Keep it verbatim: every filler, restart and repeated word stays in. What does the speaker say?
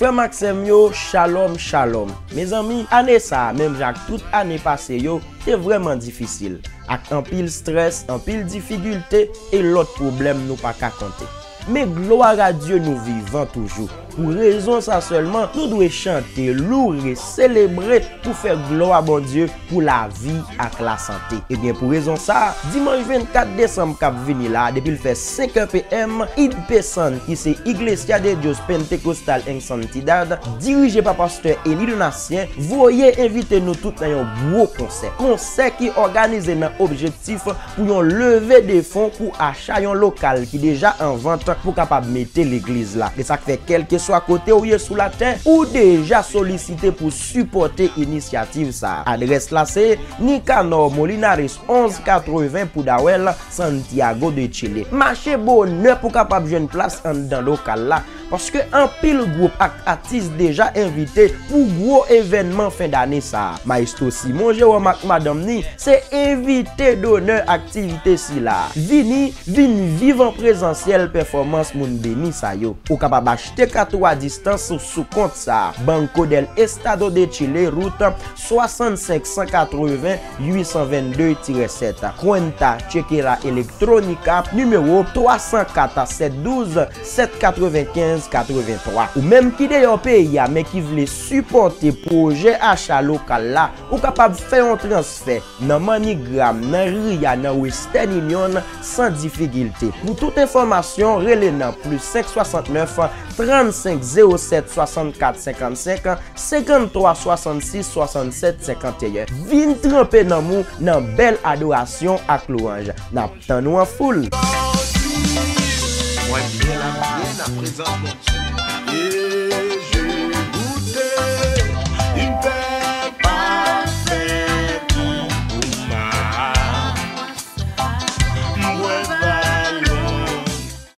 Frè m ak sè m yo, shalom, shalom. Mezanmi, ane sa a, menm jan ak tout ane pase yo, te vrèman difisil, ak anpil strès, anpil difikilte e lòt pwoblèm nou pa ka konte. Men glwa a Dye, nou vivan toujou. Pou rezon sa sèlman, nou dwe chante, louwe, selebre pou fè glwa Bondye pou lavi ak lasante. Ebyen, pou rezon sa a, dimanch vennkat desanm k ap vini la, depi l fè senk è p m, I D P S A N, ki se Iglesia de Dios Pentecostal en Santidad, dirije pa pastè Eli Donatien, voye envite nou tout nan yon gwo konsè. Konsè ki òganize nan objektif pou yon leve de fon pou acha yon lokal ki deja an vant pou kapab mete legliz la. E sa k fè, kèlkeswa kote w ye sou latè, ou deja solisite pou sipòte inisyativ sa a. Adrès la se Nicanor Molinares onz katreven Pudahuel, Santiago de Chile. Mache bonè pou kapab jwenn plas anndan lokal la, paske anpil gwoup ak atis deja envite pou gwo evènman fen dane sa a. Maestro Simon Jérôme ak madanm ni se envite donè aktivite sila. Vini, vin viv an prezansyèl pèfòmans moun beni sa yo. Ou kapab achte kat ou a distans sou, sou kont sa a. Banco del Estado de Chile, route soixante-cinq cent quatre-vingts huit cent vingt-deux tiret sept. Cuenta Chequera Electrónica, nimewo twa san kat sèt douz sèt katrevenkenz katrevenntwa. Ou menm ki deyò peyi a, men ki vle sipòte pwojè acha lokal la, ou kapab fè yon transfè nan MoneyGram, nan Ria, nan Western Union, san difikilte. Pou tout enfòmasyon, rele nan plis senk swasantnèf, trannsenk zewo sèt, swasannkat senkannsenk, senkanntwa swasannsis swasannsèt senkanteyen. Vin tranpe nanm ou nan bèl adorasyon ak lwanj. N ap tann ou an foul. Mwen byen la, byen ap prezante Bondye.